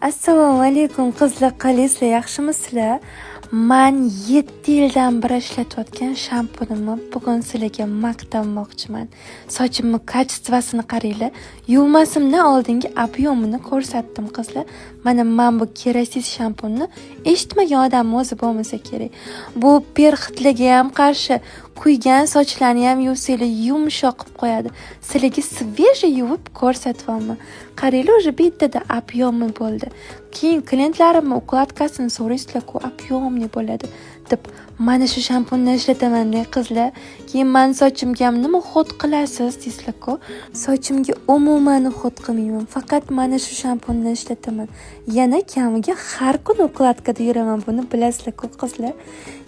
Assalomu alaykum, qizlar, qalaysizlar, yaxshimisizlar? Man 7 yildan beri ishlatayotgan shampunimni bugun sizlarga maqtanmoqchiman. Sochimni качество sini qaranglar. Yuvmasimdan oldingi объем ini ko'rsatdim, qizlar. Mana man bu Kerasiz shampunni eshitmagan odam o'zi bo'lmasa kerak. Bu перхоть larga ham qarshi, kuygan sochlarni ham yuvsanglar, yumshoq qilib qo'yadi. Sizlarga свежий yuvib ko'rsatyapman. Qaranglar, уже bittada объем i bo'ldi. Keyin klientlarimni укладка sini so'raysizlar-ku, объемный bo'ladi deb mana shu shampunni ishlataman, qizlar. Keyin mani sochimga ham nima уход qilasiz deysizlar-ku. Sochimga umuman уход qilmayman. Faqat mana shu shampunni ishlataman. Yana kamiga har kuni укладка da yuraman, buni bilasizlar-ku, qizlar.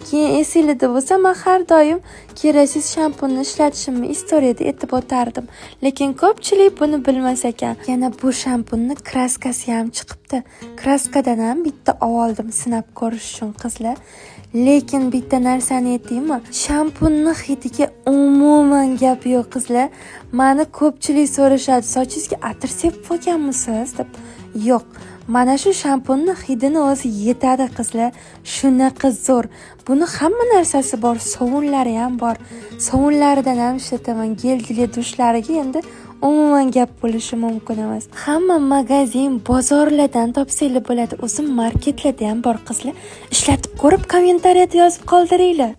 Keyin esinglarda bo'lsa, man har doim Kerasiz shampunni ishlatishimni istoriyada aytib o'tardim. Lekin ko'pchilik buni bilmas ekan. Yana bu shampunni краска si ham chiqibdi. Краска dan ham bitta oldim sinab ko'rish uchun, qizlar. Lekin bitta narsani aytaymi? Shampunni hidiga umuman gap yo'q, qizlar. Mani ko'pchilik so'rashadi, sochingizga atir sepib olganmisiz deb. Yo'q. Mana shu shampunni hidini o'zi yetadi, qizlar. Shunaqa zo'r. Buni hamma narsasi bor, sovunlari ham bor. Sovunlaridan ham ishlataman. Гель для душ lariga endi umuman gap bo'lishi mumkin emas. Hamma magazin, bozorlardan topsanglar bo'ladi. O'zi marketlarda ham bor, qizlar. Ishlatib ko'rib, kommentariyada yozib qoldiringlar.